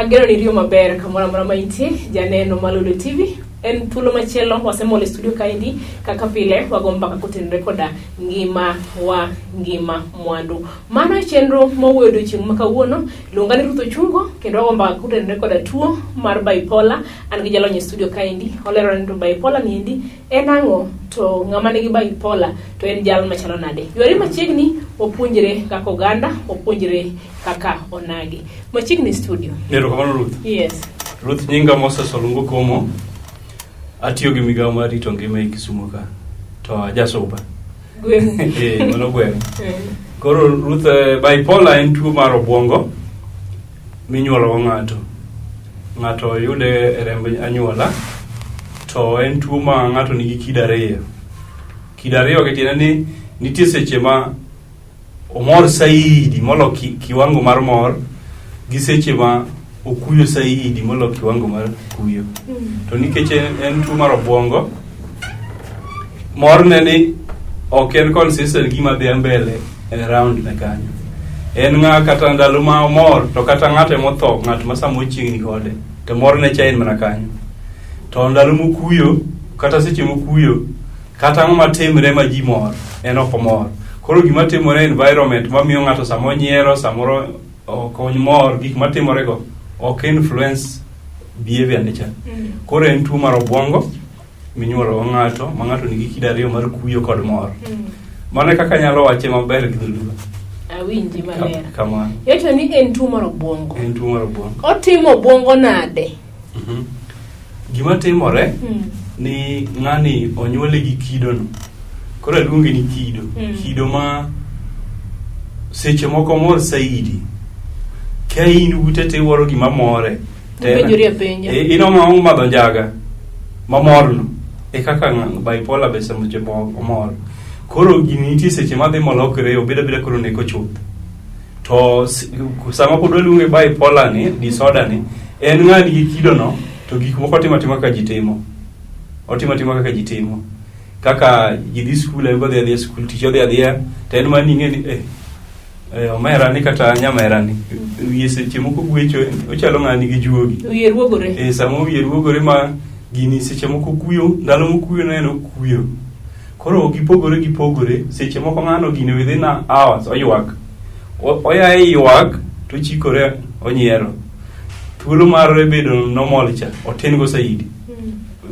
Ageno ni riyo maber kamoro amora ma intie, janeno ma Lolwe TV. En thuolo machielo wasemol e studio kaendi kaka pile wago mbaka kotenore koda ngima wa ngima mwandu. Mano e chenro mawuoyo odiochieng' ma kawuono. Luonga ni Ruth Ochungo kendo wago mbaka kotenore koda tuo mar bipolar. An gi jalony e studio kaendi olero ni to bipolar ni endi en ang'o to ng'ama nigi bipolar to en jal machalo nade. Ywari machiegni wapuonjre kaka oganda, wapuonjre kaka onagi. Machiegni studio. Erokamano Ruth. Yes. Ruth nyinga Moses Olungo Komo. Atiyo gi migawo mar rito ngima e Kisumu ka. To ajasuba. Gweng'. Eh, mano gweng'. Eh. Koro Ruth, bipolar en tuo mar obwongo minyuolo go ng'ato. Ng'ato yude e remb anyuola to en tuo ma ng'ato nigi kido ariyo. Kido ariyo gi tiende ni nitie seche ma omor saidi molo kiwango mar mor gi seche ma okuyo saidi molo kiwango mar kuyo. To nikech en tuo mar obwongo, morne ni ok en consistent gima dhi mbele e round ne kanyo. En ng'a kata ndalo ma omor to kata ng'ate motho ng'at ma sama ochiegni kode to morne cha en mana kanyo. To ndalo mokuyo kata seche mokuyo kata ang'o matimre ma ji mor en ok omor. Koro gima timore e environment mamiyo ng'ato sama onyiero samoro ok omor gik matimore go ok influence behavior ne cha. Koro en tuo mar obwongo minyuolo go ng'ato ma ng'ato nigi kido ariyo mar kuyo kod mor. Mano e kaka anyalo wache maber gi dholuo. Awinji maler. Kamano. Iwacho ni en tuo mar obwongo. En tuo mar obwongo. Otimo obwongo nade? Gima timore ni ng'ani onyuole gi kidono. Koro aluonge ni kido. Kido ma seche moko mor saidi. Ka in ute to iwuoro gima more. To en- Ipenjori apenja. Eh, ino ng'ama omadho njaga mamorno e kaka bipolar be seche moko omor. Koro gini nitie seche madhi molokre obed abeda koro neko chuth. To sama pod waluonge bipolar ni disorder ni en ng'a nigi kido no to gik moko otimo atima kaka ji timo. Otimo atima kaka ji timo. Kaka ji dhi skul en be odhi adhiya skul tich odhi adhiya to en mana ing'e ni omera ni kata nyamera ni wiye seche moko gwecho ochalo ng'a nigi juogi. Wiye ruogore. Sama wiye ruogore ma gini seche moko kuyo ndalo mokuyo no en okuyo. Koro gipogore gipogore seche moko ng'ano gini within hours oywak. Oya e ywak to ochikore onyiero. Thuolo mar bedo normal cha otin go saidi.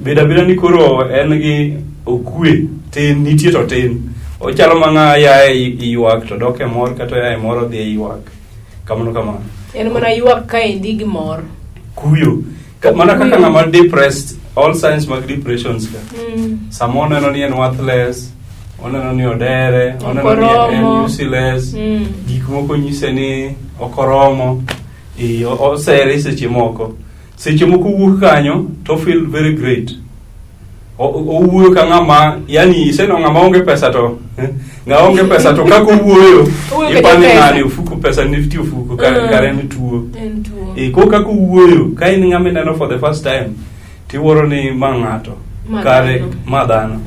Bedo abeda ni koro en gi okwe tin nitie to tin. Ochalo ma ng'a ya e ywak to dok e mor kata oya e mor odhi e ywak. Kamano kamano. En mana ywak kaendi gi mor. Kuyo. Mana kaka ng'ama depressed, all signs mag depressions ka. Sama oneno ni en worthless, oneno ni odere, oneno ni en useless, gik moko nyise ni ok oromo, osere seche moko. Seche moko owuok kanyo to feel very great. Owuoyo ka ng'ama, yani iseneno ng'ama onge pesa to ng'ama onge pesa to kaka owuoyo Owuoyo ka ipani japesa. ng'ani ofuko pesa nitie ofuko kare en tuo. En tuo. Koro kaka owuoyo ka in ng'ama ineno for the first time tiwuoro ni ma ng'ato Ma kare dhano. ma dhano.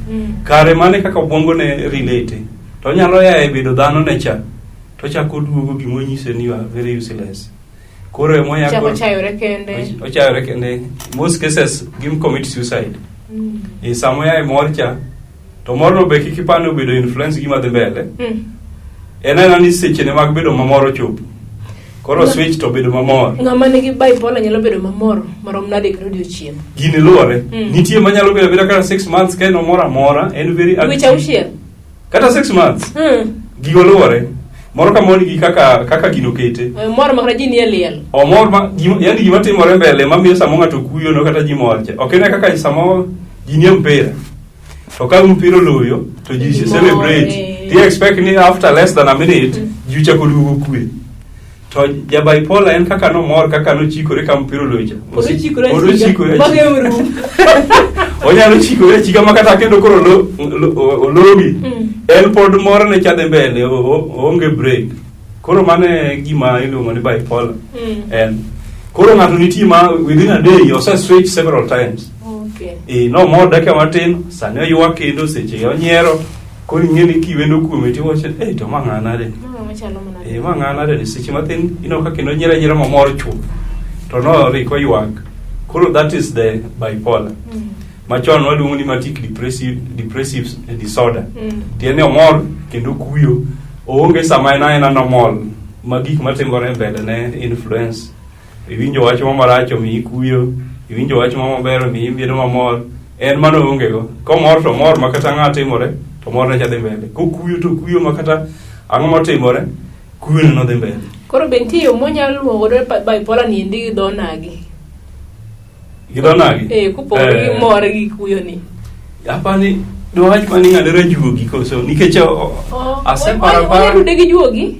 Kare mane kaka obwongo ne relate to onyalo ya e bedo dhano ne cha to ochako oduogo gima onyise ni you are very useless. Koro emoya Ochako koro- chayore kende. ochayore kende. Most cases gim commit suicide. Sama oya e mor cha to morno be kik ipar ni obedo influence gima dhi mbele. En aena ni sechene mag bedo mamor ochopo. Koro switch to bedo mamor. Ng'ama nigi bipolar nyalo bedo mamor marom nade kendo odiochieng'? Gini luwore. Nitie manyalo bedo abeda kata 6 months ka en omor amora, en very Dweche active. auchiel. Kata 6 months. Gigo luwore. Moro ka moro nigi kaka gino kete. Omor ma kata ji nie liel. Omor ma yani gima timore mbele mamiyo samo ng'ato kuyo no kata ji mor cha. Ok en kaka samo ji nie mpira. To ka mpira oloyo to ji Ji mor, celebrate. eh. Ti expect ni after less than a minute ji chako duogo kwe. To ja bipolar en kaka nomor kaka nochikore ka mpira oloyo cha. Pod ochikore Pod achika. ochikore Mago achika. e orumo. Onyalo chikore achika ma kata kendo koro ologi. En pod morne cha dhi mbele, oonge break. Koro mano e gima iluongo ni bipolar. En. Koro ng'ato nitie ma within a day ose switch several times. Okay. Nomor dakika matin, sani oywak kendo seche onyiero. Koro ing'e ni kiwendo kuome tiwacho, to ma ng'a nade ni?" Ma machalo mana. Ma ng'a nade ni? Seche mathin ineno ka kendo onyiero anyiera mamor chuth. To noriko ywak. Koro that is the bipolar. Machon waluongo ni matic depressive disorder. Tiende ni omor kendo kuyo. Oonge sama en aena normal ma gik matimore e mbele ne influence. Iwinjo wach mo marach omiyi kuyo, iwinjo wach mo maber omiyi bedo mamor. En mano oonge go. Komor to omor ma kata ng'a timore to mor ne cha dhi mbele. Kokuyo to kuyo ma kata ang'o motimore kuyo no nodhi mbele. Koro be nitie yo mwanyalo luongo godo bipolar ni endi gi dho nagi? Gi dho nagi? Eh, kopogore gi mor gi kuyo ni. Apani dwawach mana ni ng'ane rajuogi koso nikech aseparo apara. Onyalo yude gi juogi?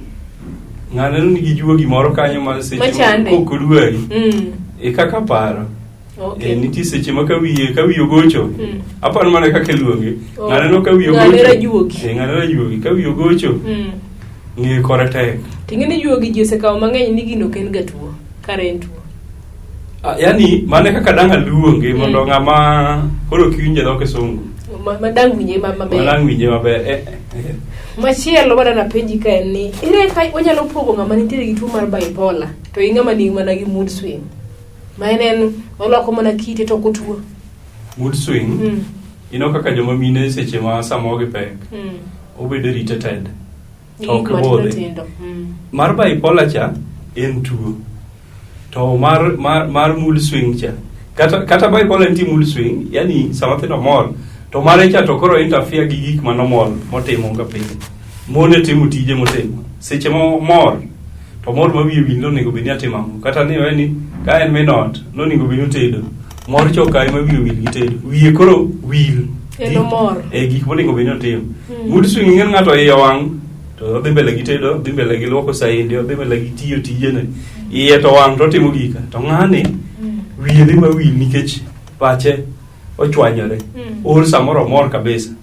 Ng'ane nigi juogi moro kanyo ma seche Machande. moko kodwari. E kaka paro. Okay. Nitie seche ma ka wiye ogocho. Aparo mana kaka iluonge. Oh. Ng'ane no ka wiye Ng'ane ogocho. rajuogi. Ng'ane rajuogi. Ka wiye ogocho, ng'e kore tek. Ting'e ni juogi ji osekawo mang'eny ni gino ok en ga tuo. Kare en tuo. Yani mane kaka dang' aluonge mondo ng'ama koro ok winje dho kisungu. Ma dang' winje maber. Ma dang' winje maber. Machielo madwa napenji ka en ni ere kaka wanyalo pogo ng'ama nitiere gi tuo mar bipolar to gi ng'ama nigi mana gi mood swing ma en oloko mana kite to ok otuo. Mood swing ineno kaka joma mine seche ma samoro gipek obedo irritated. Gi Ok gik matindo budhi. tindo. Mar bipolar cha en tuo. To mar mood swing cha kata bipolar nitie mood swing, yani sama thindo mor to mare cha to koro interfere gi gik manomol motimo ga pile. Mone timo tije motimo. Seche ma mor to mor ma wiye wil nonego bed ni atimo ang'o. Kata ni owe ni ka en min ot nonego bed ni otedo. Mor cha okawe ma wiye wil gi tedo. Wiye koro wil. En omor. Gik monego bed ni otimo. Mood swing ing'e ng'ato iye owang' to odhi mbele gi tedo, odhi mbele gi luoko sainde, odhi mbele gi tiyo tijene. Iye to wang' to otimo gika. To ng'ani wiye dhi ma wil nikech pache ochwanyore. Or samoro omor kabisa.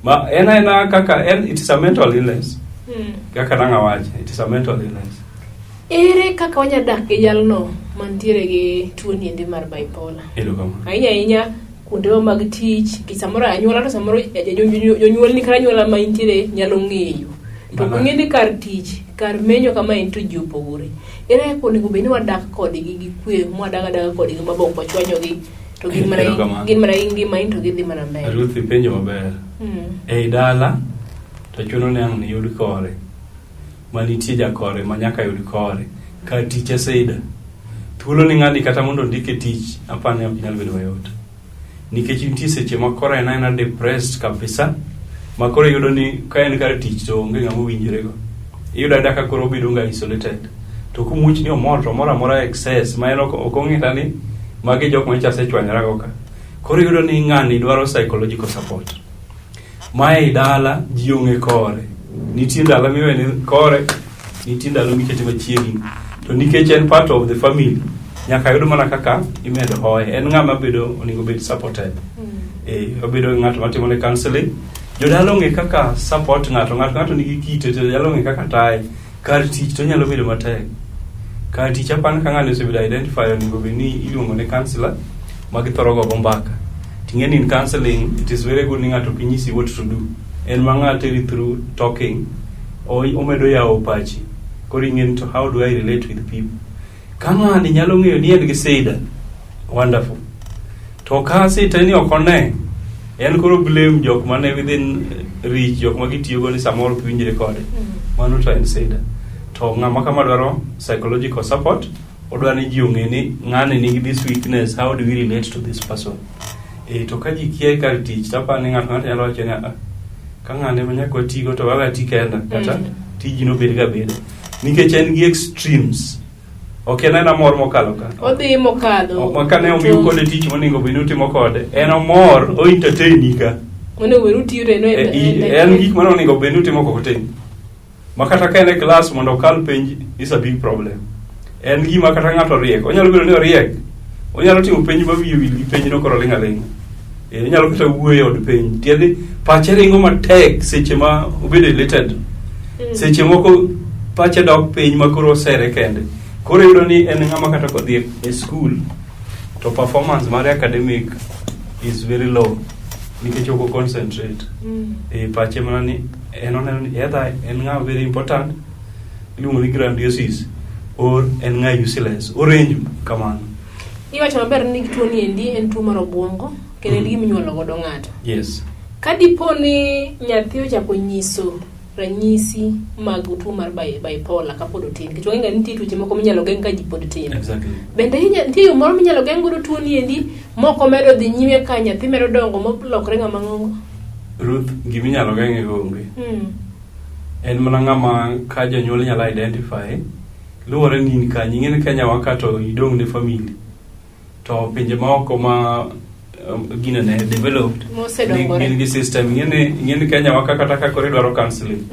Ma en aena kaka en it is a mental illness. Kaka dang' awache, it is a mental illness. Ere kaka wanyalo dak gi jalno mantiere gi tuo ni endi mar bipolar? Erokamano. Ahinya ahinya kuondewa mag tich, nikech samoro anyuola to samoro jonyuolni kata anyuola ma intiere nyalo ng'eyo. To ok ong'e ni kar tich, kar menyo kama en to ji opogore. Ere kaka onego bed ni wadak kodgi gi kwe, mwadak adaka kodgi ma be ok wachwanyogi to gin mana Erokamano. gin mana gi ngima in to gidhi mana mbele. Ruth ipenjo maber. Ei dala to chuno ni ang' niyud kore. Manitie jakore ma nyaka yud kore. Kar tich e sida. Thuolo ni ng'ani kata mondo ondike tich apani ok nyal bedo mayot. Nikech nitie seche ma koro en aena depressed kabisa ma koro iyudo ni ka en kar tich to onge ng'ama owinjore go. Iyudo ayuda ka koro obedo nga isolated. To komuoch ni omor to omor amora excess ma en ok ong'e kata ni magi jok manyocha asechwanyora go ka. Koro iyudo ni ng'ani dwaro psychological support. Ma ei dala ji ong'e kore. Nitie ndalo miwene kore, nitie ndalo mikete machiegni. To nikech en part of the family, nyaka yud mana kaka imedo hoye. En ng'ama bedo onego bed supported. Obedo ng'at matimo ne counseling. Jodala ong'e kaka support ng'ato, ng'ato nigi kite to jodala ong'e kaka taye. Kar tich to nyalo bedo matek. Kar tich apani ka ng'ani osebedo identify onego bed ni iluongo ne counselor ma githoro gogo mbaka. Ting'e ni in counseling it is very good ni ng'ato ok nyisi what to do. En ma ng'a teri through talking omedo yawo pachi. Koro ing'e ni to how do I relate with people. Ka ng'ani nyalo ng'eyo ni en gi sida, wonderful. To ka sita ni ok one, en koro blame jok mane within reach, jok ma gitiyogo ni samoro ok winjre kode. Mano to en sida. To ng'ama kama dwaro psychological support, odwa ni ji ong'e ni ng'ani nigi this weakness, how do we relate to this person? To ka ji kia e kar tich, to aparo ni ng'ato nyalo wacho ni ah, ka ng'ane ma nyaka watigo to wawe ati kenda, kata tiji nobed ga beda. Nikech en gi extremes. Ok en aena mor mokalo ka. Odhi mokadho. Ma kane omiu kode tich monego bed ni utimo kode, en omor, o entertain ka. Onego bed utiyo to en En gik mane onego bed ni utimo ok otim. Ma kata ka en e klas mondo okal penj is a big problem. En gima kata ng'ato riek, onyalo bedo ni oriek, onyalo timo penj ma wiye wil gi penj no koro ling' aling'a. Onyalo kata wuoyo e od penj. Tiende pache ringo matek seche ma obedo elated. Seche moko pache dok piny ma koro osere kende. Koro iyudo ni en ng'ama kata kodhi e school to performance mare academic is very low nikech ok o concentrate. Pache mana ni en oneno ni either en ng'ama very important iluongo ni grandiosis. Or en ng'a useless. Orange kamano. Iwacho maber ni tuo ni endi en tuo mar obuongo kendo en gima inyuolo godo ng'ato. Yes. Ka dipo ni nyathi ochako nyiso ranyisi mag tuo mar bipolar kapod otin, nikech wang'eyo ni nitie tuoche moko minyalo geng' ka ji pod tin. Exactly. Bende nitie yo moro minyalo geng' godo tuo ni endi mok omedo dhi nyime ka nyathi medo dongo molokre ng'ama ng'ongo? Ruth, giminyalo geng'e go onge. En mana ng'ama ka jonyuol nyalo identify luwore ni in kanye. Ing'e ni Kenya wa ka to idong' ne family. To pinje maoko ma gine ne developed Mosedongore. gin gi system. Ing'e ni Kenya wa ka kata ka koro idwaro counseling.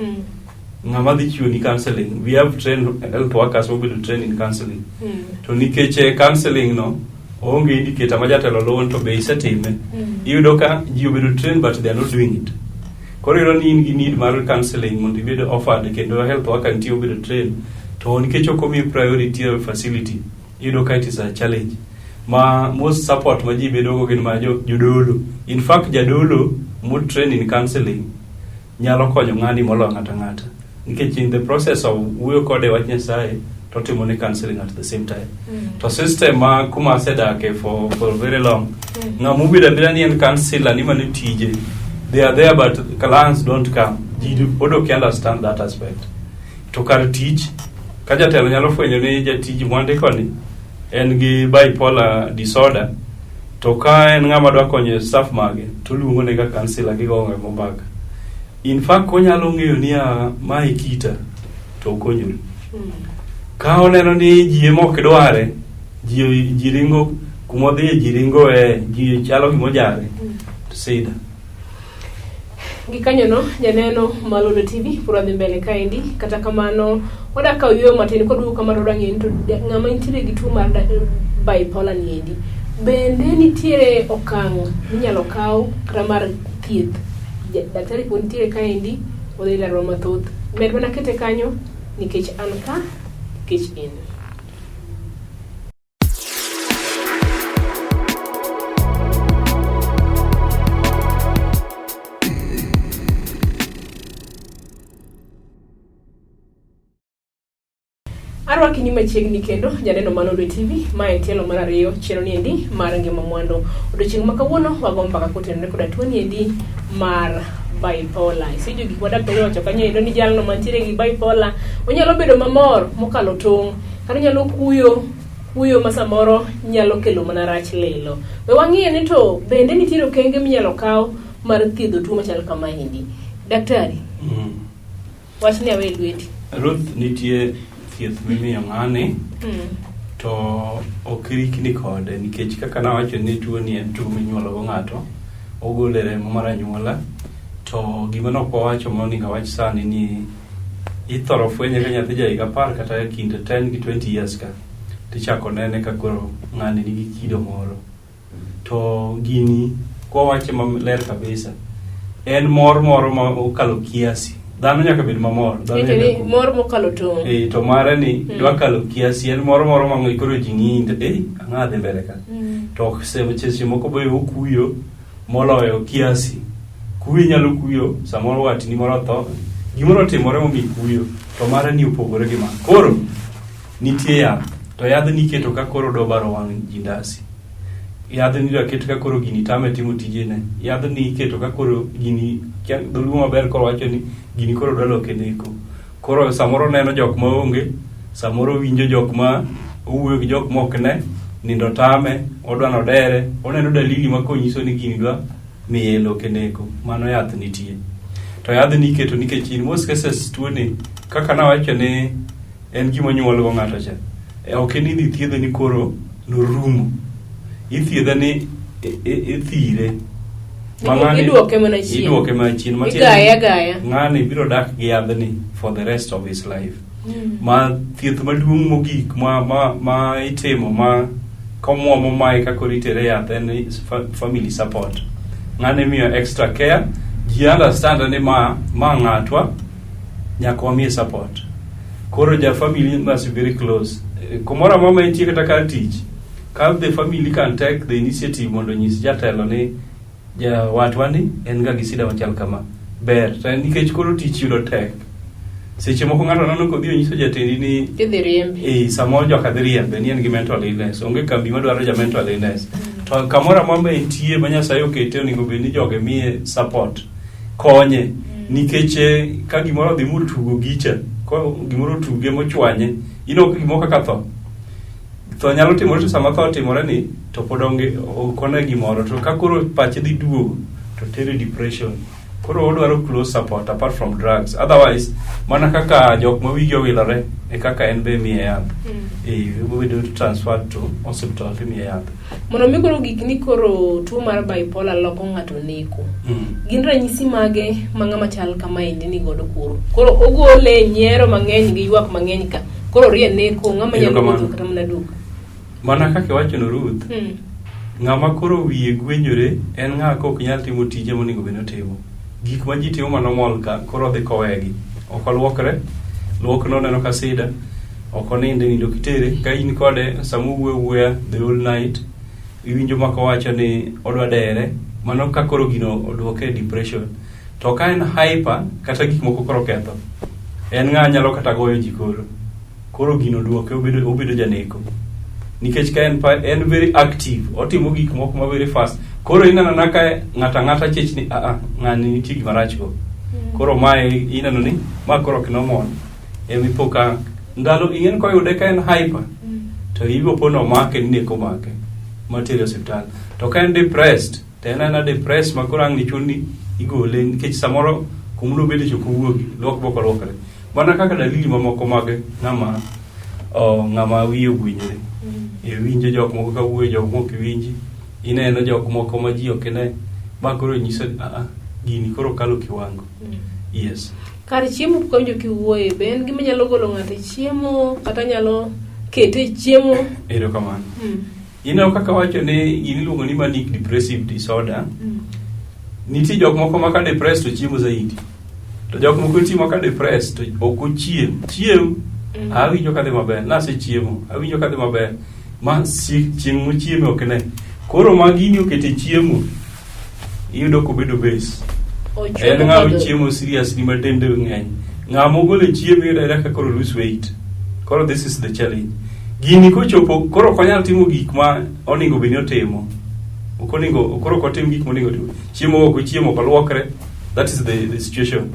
Ng'ama dhi chiwo ni counseling. We have trained health workers mobedo trained in counseling. To nikech counseling no onge indicator ma jatelo luwo to be isetime. Iyudo ka ji obedo trained but they are not doing it. Koro iyudo ni in gi need mar counseling mondo ibed offered kendo health worker nitie obedo trained to nikech ok omiyi priority e facility iyudo ka it is a challenge ma most support ma ji bedo go gin ma jodolo. In fact jadolo mo train in counseling nyalo konyo ng'ani moloyo ng'ato ang'ata nikech in the process of wuoyo kode wach Nyasaye to otimo ne counseling at the same time. To system ma kuma asedake for very long, ng'ama obedo abeda ni en counselor ni mano tije, they are there but clients don't come. Ji pod ok understand that aspect. To kar tich ka jatelo nyalo fwenyo ni jatij mwandiko ni en gi bipolar disorder to ka en ng'ama dwa konyo staff mage to oluongo ne ga counselor gigo mbaka. In fact onyalo ng'eyo ni mae kita to okonyori. Ka oneno ni ji ema ok dware, ji ringo kumodhiye ji ringo e ji chalo gimojare to sida. Gikanyono janeno Malolo TV pur wadhi mbele kaendi kata kamano wadak kawo yueyo matin koduogo kama to wadwa ng'eyo ni to ng'ama nitiere gi tuo mar bipolar ni endi bende nitiere okang' minyalo kaw kata mar thieth. Daktari pod nitiere kaendi odhi leronwa mathoth. Med mana kete kanyo nikech an ka nikech in. Arwaki ni machiegni kendo janeno Malolo TV, ma en tielo mar ariyo chenro ni endi mar ngima mwandu. Odiochieng' ma kawuono wago mbaka kotenore koda tuo ni endi mar bipolar. Isejo gik ma daktari owacho kanyo endo ni jalno mantiere gi bipolar onyalo bedo mamor mokalo tong' kata onyalo kuyo kuyo ma samoro nyalo kelo mana rach lilo. We wang'iye ni to bende nitiere okenge minyalo kaw mar thiedho tuo machal kama endi. Daktari, wachni awe e lweti. Ruth, nitie thieth mimiyo ng'ani to ok rikni kode nikech kaka nawacho ni tuo ni en tuo minyuolo go ng'ato, ogolo e remo mar anyuola to gima nok wawacho monego awach sani ni ithoro fwenye ka nyathi ja higa 10 kata e kind 10 gi 20 years ka tichako nene ka koro ng'ani nigi kido moro. To gini kwawache maler kabisa en mor moro ma okalo kiasi. Dhano nyaka bed mamor. Dhano nyaka mor mokalo tong'. To mare ni dwa kalo kiasi en mor moro ma koro ji ng'iyi to ang'a dhi mbele ka. To seche moko be okuyo moloyo kiasi. Kuyo inyalo kuyo samoro watni moro otho, gimoro otimore momiyi kuyo to mare ni opogore gi ma. Koro nitie yath to yadhni iketo ka koro dwa baro wang' ji ndasi. Yadhni idwa ket ka koro gini tame timo tijene. Yadhni iketo ka koro gini dholuo maber koro wacho ni gini koro dwa loke neko. Koro samoro oneno jok ma onge, samoro owinjo jok ma owuoyo gi jok ma ok ne, nindo tame, odwa nodere, oneno dalili ma konyiso ni gini dwa miye loke neko. Mano yath nitie. To yadhni iketo nikech in most cases tuoni kaka nawacho ni en gima onyuol go ng'ato cha. Ok en idhi thiedhe ni koro norumo. Ithiedhe ni ithire. Ma ng'ani- Idwoke mana chien. Idwoke mana chien. Matiende Igaye ni agaya. Ng'ani biro dak gi yadhni for the rest of his life. Ma thieth maduong' mogik ma itimo ma komuomo mae ka koro itere yath en family support. Ng'ani imiyo extra care. Ji understand ni ma ng'atwa nyaka wamiye support. Koro ja family must be very close. Kumoro amora ma entie kata kar tich, ka the family can take the initiative mondo onyis jatelo ni jawatwa ni en ga gi sida machal kama. Ber, to en nikech koro tich yudo tek. Seche moko ng'ato neno kodhi onyiso jatendi ni Idhi riembi. eh, samoro joka dhi riembe ni en gi mental illness. Onge kambi madwaro ja mental illness. To kamoro amora ma entie ma Nyasaye okete onego bed ni joge miye support, konye. Nikech ka gimoro odhi motugo gicha, ko gimoro otuge mochwanye, ineno gimoro kaka tho. Tho nyalo timore to sama tho otimore ni to pod onge ok one gimoro. To ka koro pache dhi duogo to tere depression. Koro odwaro close support apart from drugs. Otherwise, mana kaka jok ma wigi owilore e kaka en be imiye yath. Eh, obedo transferred to hospital to imiye yath. Mondo mi koro gik ni koro tuo mar bipolar loko ng'ato neko. Gin ranyisi mage ma ng'ama chal kamaendi ni godo koro? Koro ogole nyiero mang'eny gi ywak mang'eny ka. Koro rie neko ng'ama nyalo Erokamano. wuotho kata mana duka. Mana kaka iwachono Ruth, ng'ama koro wiye gwenyore en ng'a ka ok nyal timo tije monego bed ni otimo. Gik ma ji timo manomol ka koro odhi kowegi. Ok oluokre, luok no oneno ka sida, ok oninde nindo ok itere. Ka in kode sama uwuoyo wuoya the whole night, iwinjo ma kowacho ni odwa dere, mano ka koro gino oduoke e depression. To ka en hyper, kata gik moko koro ketho. En ng'a nyalo kata goyo ji koro. Koro gino duoke obedo janeko. Nikech ka en, en very active, otimo gik moko ma very fast. Koro ineno na ka ng'ato ang'ata chech ni a ng'ani nitie gima rach go. Koro mae ineno ni ma koro ok normal. Emipo ka ndalo ing'en koyude ka en hyper to ibo po nomake ni neko make matere osiptal. To ka en depressed to en aena depressed ma koro ang' ni chun ni igole nikech samoro kuma nobede cha ok owuogi, luok bok oluokre. Mana kaka dalili mamoko mag ng'ama ng'ama wiye ogwinyore. Iwinjo jok moko ka wuoyo, jok moko ok iwinji. Ineno jok moko ma ji ok ne. Ma koro nyiso ni a gini koro kalo kiwango. Yes. Kar chiemo pok awinjo kiwuoye, be en gima nyalo golo ng'ato e chiemo kata nyalo kete e chiemo? Erokamano. Ineno kaka wacho ni gini iluongo ni manic depressive disorder. Nitie jok moko ma ka depressed to chiemo zaidi. To jok moko nitie ma ka depressed to ok ochiem. Chiem, awinjo kadhi maber. Nasechiemo, awinjo kadhi maber. Ma chieng' mochieme ok ne. Koro ma gini okete chiemo, iyudo kobedo base. En ng'a ochiemo seriously ma dende ng'eny. Ng'a mogolo e chiemo iyudo ayuda ka koro lose weight. Koro this is the challenge. Gini kochopo, koro ok onyal timo gik ma onego bed ni otimo. Ok onego, koro ok otim gik monego otim. Chiemo ok ochiemo, ok oluokre. That is the situation.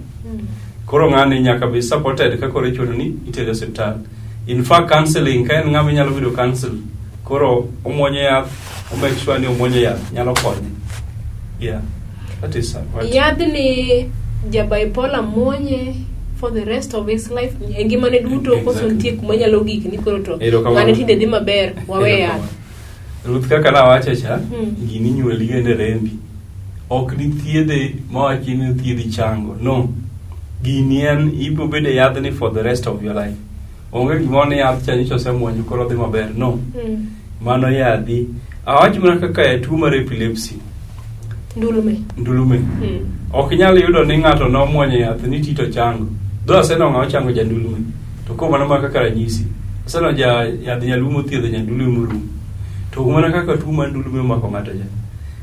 Koro ng'ani nyaka be supported ka koro ichuno ni itere osiptal. In fact, counseling, ka en ng'ama inyalo bedo counsel, koro omuonyo yath, o make sure ni omuonyo yath, nyalo konye. Yeah. That is what. Yadhni ja bipolar muonye for the rest of his life e ngimane duto. Koso nitie kuma nyalo gik ni koro to Erokamano. ng'ane tinde dhi maber, wawe yath. Ruth, kaka nawacho cha, gini inyuoli go e rembi. Ok ni thiedhe mawachi ni thiedhi chango. No. Gini en ibiro bedo e yadhni for the rest of your life. Onge gimoro ni yath cha nyocha osemuonyo koro dhi maber. No. Mano yadhi. Awach mana kaka e tuo mar epilepsy. Ndulume. Ndulume. Ok inyal yudo ni ng'ato nomuonyo yath ni ti to chango. Dho aseneno ng'ama chango ja ndulume. To koro mano mana kaka ranyisi. Aseneno ja yadh nyaluo mothiedho ja ndulume morumo. To mana kaka tuo mar ndulume omako ng'ato cha.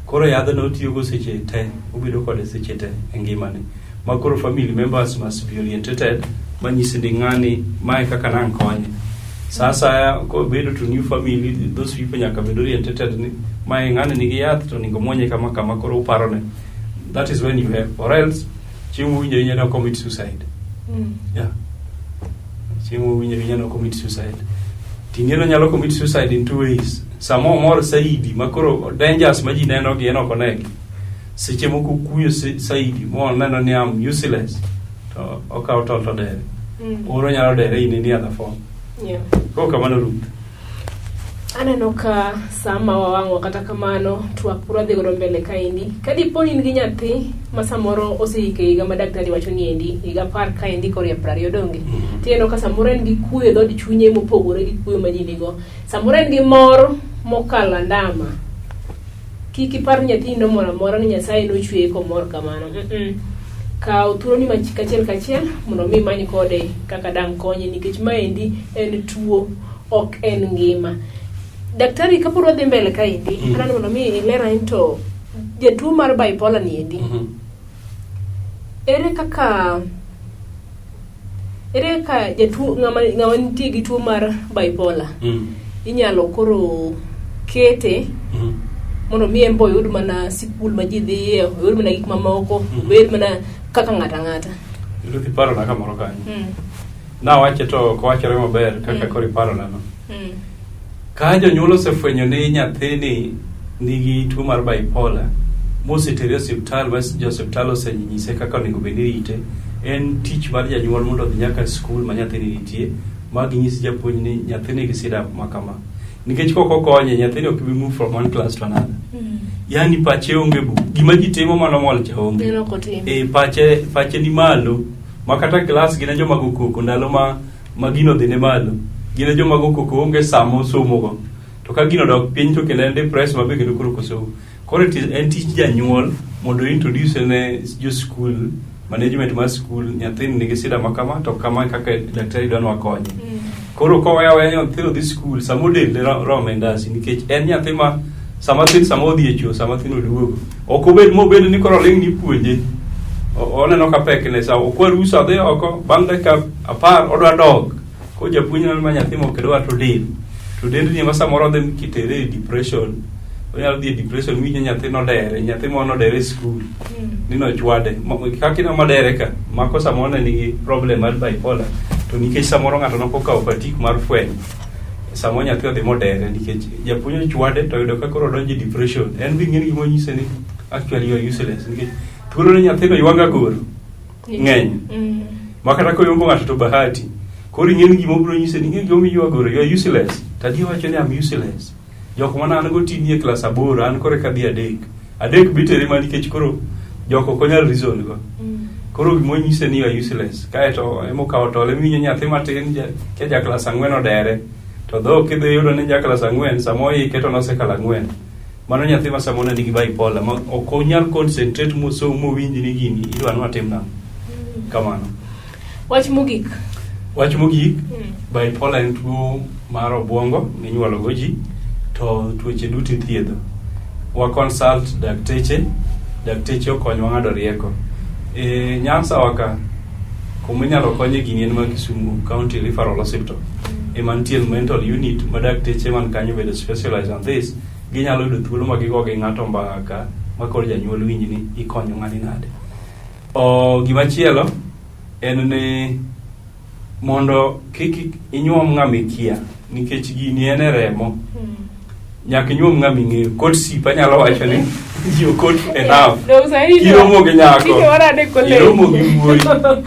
Koro yadhno otiyogo seche te, obedo kode seche te e ngimane. Ma koro family members must be orientated manyisi ni ng'ani mae kaka nang' konye. Sa asaya kobedo to new family, those people nyaka bed orientated ni mae ng'ani nigi yath to onego muonye kama kama koro uparone. That is when you help. Or else chieng' mowinjo ahinya no commit suicide. Yeah. Chieng' mowinjo ahinya no commit suicide. Ting'eno nyalo commit suicide in two ways. Sama omor saidi ma koro dangers ma ji neno gi en ok onegi. Seche moko kuyo saidi moneno ni am useless to okawo tol to dere. Oro nyalo dere in any other form. Koro kamano Ruth. Aneno ka sama wawang'o kata kamano twak pur wadhi godo mbele kaendi. Ka dipo ni in gi nyathi ma samoro oseiko e higa ma daktari wacho ni endi higa 10 kaendi koro ya 20 donge. Tineno ka samoro en gi kuyo e dhood chunye mopogore gi kuyo ma ji nigo. Samoro en gi mor mokalo andama. Kik ipar ni nyathini nomor amora ni Nyasaye nochweye komor kamano. Kaw thuoloni kachiel kachiel mondo mi imany kode kaka dang' konye nikech maendi en tuo ok en ngima. Daktari kapod wadhi mbele kaendi, adwaro mondo mi ilerna ni to jatuo mar bipolar ni endi, ere kaka Ere kaka jatuo ng'ama nitie gi tuo mar bipolar inyalo koro kete mondo mi en be oyud mana sikul ma ji dhiye, oyud mana gik mamoko, obed mana kaka ng'ato ang'ata. Ruth iparona kamoro kanyo. Nawache to ok owachore maber kaka koro iparonano. Ka jonyuol osefwenyo ni nyathini nigi tuo mar bipolar mosetere e osiptal ma jo osiptal osenyise kaka onego bed ni irite, en tich mar janyuol mondo odhi nyaka skul ma nyathini nitie ma ginyis japuonj ni nyathini nigi sida ma kama. Nikech kok okonye, nyathini ok bi move from one class to another. Yani pache onge bu. Gima ji timo mano mol cha onge. En ok otim. E, pache ni malo ma kata klas gin e joma go koko ndalo ma gino dhi ne malo gin e joma go koko onge sama osomogo to ka gino dok piny to kendo en depressed ma be kendo koro kosomo koro en tich janyuol mondo introduce ne jo skul management mar skul nyathini nigi sida ma kama to kama kaka daktari dwa ni wakonye koro koweyo aweya nyathi odhi skul sama odende rome ndasi nikech en nyathi ma sama thin sama odhi e choo sama thin oduogo ok obed mobed ni koro oling' ni ipuonje oneno ka pekne sa okwa rusa odhi oko bang' dakika 10 odwa dok ko japuonj neno ma nyathi mok dwa to del to dendni ema samoro odhi kitere e depression onyalo dhi e depression winjo nyathi nodere nyathi moro nodere e skul ni nochwade kaka ineno modere ka mako samoro ne nigi problem mar bipolar to nikech samoro ng'ato nokokawo patik mar fwenyo samoro nyathi odhi modere nikech japuonj ochwade to oyudo ka koro odonjo e depression en be ing'eni gima onyise ni actually you are useless nikech thuolo ne nyathino ywago agoro ng'eny ma kata koyombo ng'ato to bahati koro ing'eni gima obiro nyise ni ing'e gima omiyo iywago agoro you are useless to adier wacho ni I'm useless jok mana an go tini e klas 8 an koro eka adhi 3 bitere ma nikech koro jok ok onyal reason go koro gima onyise ni you are useless kaeto emokawo tole miwinjo nyathi matin kia ja klas 4 odere to dho kidhi yudo ni ja klas 4 sama oike to nosekalo 4 mano nyathi ma samoro ne nigi bipolar ma ok onyal concentrate mosom mowinj ni gini idwa ni watim nang'o kamano Wach mogik. Wach mogik, bipolar en tuo mar obwongo minyuolo go ji to tuoche duto ithiedho. Wa consult dakteche, dakteche okonywa ng'ado rieko. E Nyanza wa ka, kuma inyalo konye gini en ma Kisumu County Referral Hospital. Ema nitie mental unit ma dakteche man kanyo bedo specialized on this. Ginyalo yudo thuolo ma gigo gi ng'ato mbaka ma koro janyuol winj ni ikonyo ng'ani nade. O, gimachielo en ni mondo kik inyuom ng'ama ikia nikech gini en e remo nyaka inyuom ng'ama ing'eyo courtship anyalo wacho ni ji ok court enough Dong sani to- kiromo gi nyako Tinde warado e college. iromo gi wuoyi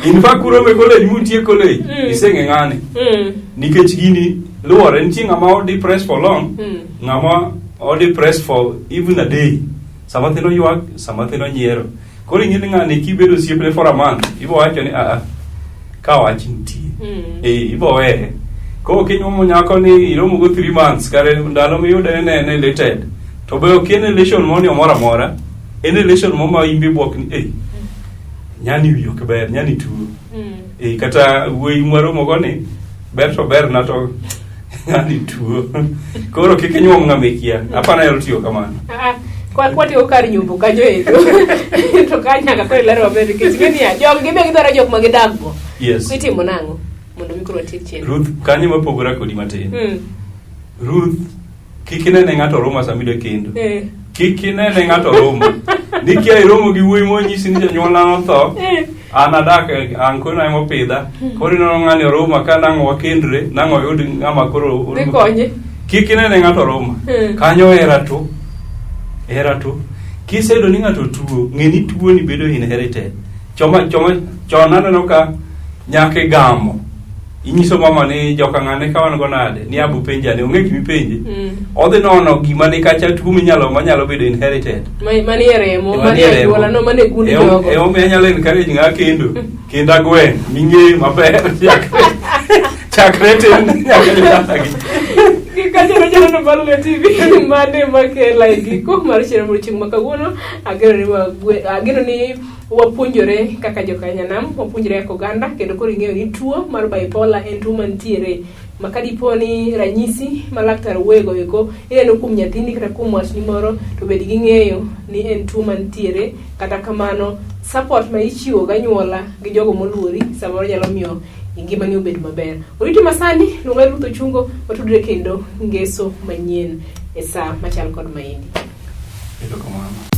in fact uromo e college mutie college iseng'e ng'ani nikech gini luwore nitie ng'ama o depress for long ng'ama o depress for even a day sama thin oywak sama thin onyiero koro ing'e ni ng'ani kibedo osiepne for a month ibo wacho ni aa ka wach nitie eh ibo weye koro kinyuomo nyako ni iromo go 3 months kare ndalo miyude ne en elated to be ok en elation moni omoro amora en elation mo ma imbe bwok ni eh nyani wiye ok ber nyani tuo eh kata wuoyi mwaromo go ni ber to ber na to ng'ani tuo koro kik inyuom ng'ama ikia apana nyalo tiyo kamano Ah, kwatiyo kar nyombo kanyo endo to ka nyaka koro iler maber nikech ing'e niya jog gibe gidwaro jok ma gidak go Yes. itimo nang'o mondo mi koro watiek chenro Ruth kanyo mapogora kodi matin Ruth kik inene ng'ato roma sama idwa kendo Kik inene ng'ato romo nikia iromo gi wuoyi monyisi ni janyuolna notho an adak ankona emopidha koro ineno ng'ani oroma ka nang' wakendre nang' oyud ng'ama koro Dhi konye. kik inene ng'ato oroma kanyo hera to hera to kiseyudo ni ng'ato tuo ng'e ni tuo ni bedo inherited choma choma chon aneno ka nyaka igamo inyiso mama ni joka ng'ane ka wan go nade ni abu penja ni onge gima ipenje odhi nono gima ni kacha tuo minyalo manyalo bedo inherited Manie remo manie anyuola no manie gund jogo emomiyo anyalo encourage ng'a kendo kendo agweng' ming'eyo maber chakre tin nyaka jodalagi Kachero janeno mar Lwe TV mane makela e giko mar chenro mar chieng' ma kawuono ageno ni wapuonjore kaka jokanyanam wapuonjore kaka oganda kendo koro ing'eyo ni tuo mar bipolar en tuo mantiere ma ka dipo ni ranyisi ma laktar wuoyego eko ineno kuom nyathini kata kuom watni moro to bed gi ng'eyo ni en tuo mantiere kata kamano support ma ichiwo ganyuola gi jogo moluori samoro nyalo miyo ngimani obed maber. Oriti masani, luonga Ruth Ochungo, watudre kendo ngeso manyien e saa machal kod maendi. Erokamano.